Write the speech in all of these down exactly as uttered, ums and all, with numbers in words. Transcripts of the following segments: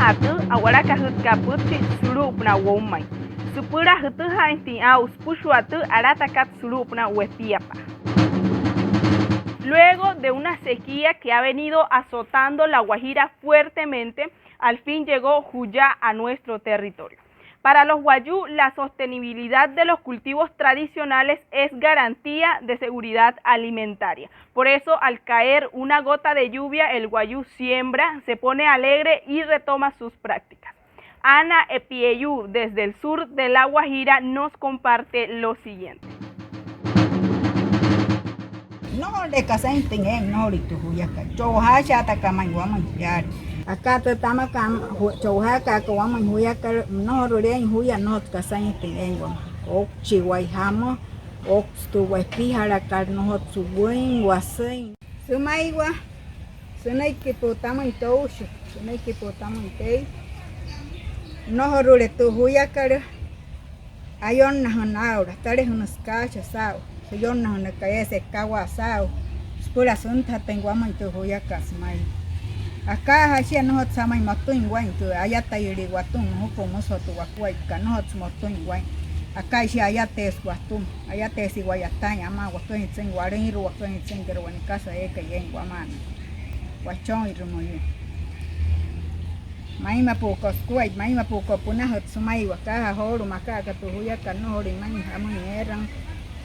Tü a'walakajütkat pütchi sulu'upünaa woumain süpüla jütüjaainjatüin aa'u süpüshua tü alatakat sulu'upünaa wepiapa'a. Luego de una sequía que ha venido azotando La Guajira fuertemente, al fin llegó Juyá a nuestro territorio. Para los wayuu, la sostenibilidad de los cultivos tradicionales es garantía de seguridad alimentaria. Por eso, al caer una gota de lluvia, el wayuu siembra, se pone alegre y retoma sus prácticas. Ana Epieyuu, desde el sur de La Guajira, nos comparte lo siguiente. Nnojorule kasainjatüin eein, nnojorule tü juyakat. Cho'ujaashaatakat ma'i wamüin yaale. Aka tü tamakat, cho'ujaakaakat wamüin juyakat, nnojorule eein juya, nnojotsü kasainjatüin eein wamüin. Oukchii waya jamü, ouktüsü tü wepijalakat, nnojotsü wüin, wasüin. Sümaiwa sünüiki pütamüin toushu, sünüiki pütamüin tei. Nnojorule tü juyakat, ayonnajünü aa'u, atalejünü sükaasha saa'u, süyonnajünü aka eesü ekawaa saa'u süpüla süntajatüin wamüin tü juyakat sümaiwa. Akaajaa shia, nnojotsü jamüin motüin waa'in tü ayatayülii watüma mojukua, müsü joo tü wakuaippakat, nnojotsü motüin waa'in. Akaajaa shia ayateesü watüma, ayateesü wa'yataain amaa, waküjüin sütüin walüinru'u, waküjüin sütüin wane kasa eekai eein wama'ana. Wachonirü müyüin. Maimapü'ükot sukuaippa, maimapü'ükot pünajüt sümaiwa, akaajaa joolu'u maka aka tü juyakat nnojolüin ma'i jamüin eeraüin.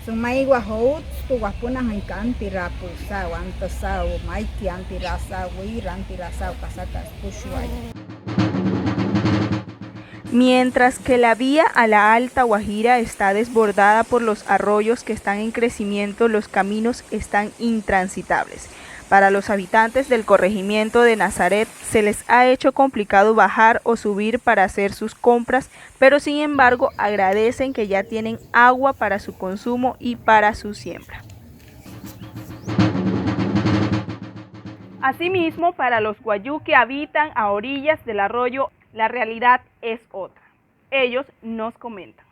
Sümaiwa joutsü tü wapünajüin, kantiraa pü'ü saa'u, anta saa'u maiki, antiraa saa'u wiira, antiraa saa'u kasakat süpüshuain. Mientras que la vía a la Alta Guajira está desbordada por los arroyos que están en crecimiento, los caminos están intransitables. Para los habitantes del corregimiento de Nazaret, se les ha hecho complicado bajar o subir para hacer sus compras, pero sin embargo agradecen que ya tienen agua para su consumo y para su siembra. Asimismo, para los wayuu que habitan a orillas del arroyo, la realidad es otra. Ellos nos comentan.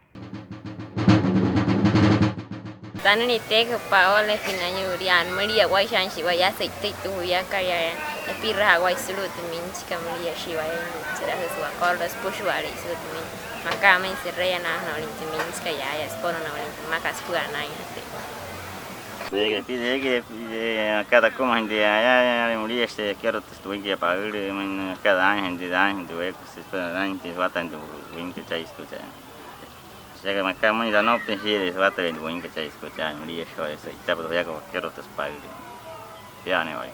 Tanülia teeküpa, oole pia nayuulia, müliaa waya, shia shia waya süitüin tü juyakat yaa, epiraa waya sulu'u tü miinchikat, müliaa shia waya eein, süpüshua, süpüshua'ale sulu'u tü miin, maka amüin süreya naajünüin tü miinchikat yaaya, süpüla naajünüin tü mmakat süpüla anainjatüin. Eekai, eekai, eekai, aka takumajüin tia yaa, yaa, müliaa shia, kerotüsü tü wüinkayaa paülüü, müin aka taainjatüin, taainjatüin tü weeku süpüla anainjatüin, suwataain tü wüinka chai sütüma chaa. Shia aka maka müin tü anoukta shii'iree, suwataain tü wüinka chai sütüma chaa, müliaa shia, süitapa tü juyakat, kerotüsü paülüü. Piaane waya.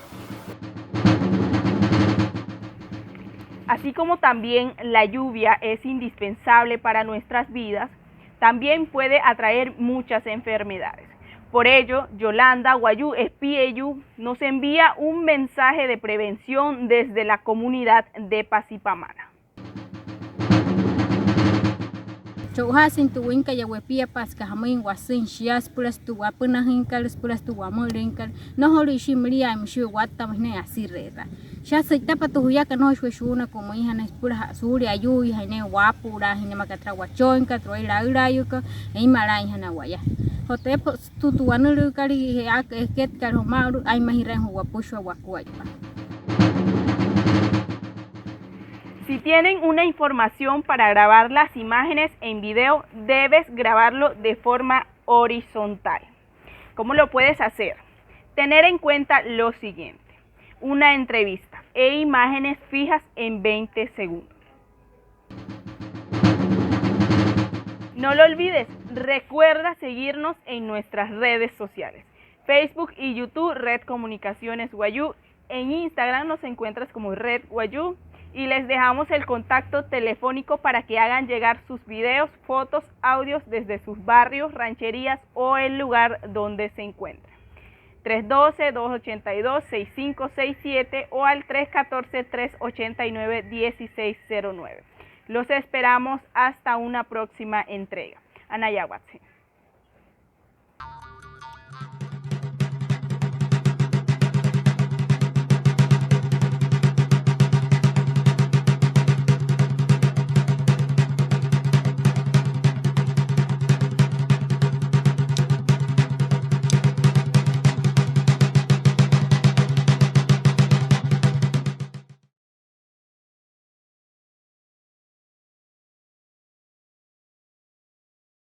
Así como también la lluvia es indispensable para nuestras vidas, también puede atraer muchas enfermedades. Por ello, Yolanda Wayuu Epieyuu nos envía un mensaje de prevención desde la comunidad de Pasipamana. Cho'ujaasüin tü wüinkayaa wepiapa'a süka jamüin wasüin shia, süpülasü tü wapünajüinkat, süpülasü tü wamülüinkat, nnojolüin shia müliaa müshii wattamüin sünain asire'eraa. Shia süitapa tü juyakat, nnojoishii waya shuunakua müinjanain, süpüla suulia ayuuijain ne'e, waapü'ülaajüin ne'e maa aka türa wachooinkat, türa laülaayuukat, eimalainjana waya. Otta eepüsü tü wanülüükat, eketkat joo maa'ulu, aa'inmajiraain joo wapüshua wakuaippa. Si tienen una información para grabar las imágenes en video, debes grabarlo de forma horizontal. ¿Cómo lo puedes hacer? Tener en cuenta lo siguiente: una entrevista e imágenes fijas en veinte segundos. No lo olvides, recuerda seguirnos en nuestras redes sociales, Facebook y YouTube, Red Comunicaciones Wayuu. En Instagram nos encuentras como Red Wayuu y les dejamos el contacto telefónico para que hagan llegar sus videos, fotos, audios desde sus barrios, rancherías o el lugar donde se encuentren. Tres doce, dos ochenta y dos, seis cinco seis siete o al tres catorce, tres ochenta y nueve, dieciséis cero nueve. Los esperamos hasta una próxima entrega. Anayawatse.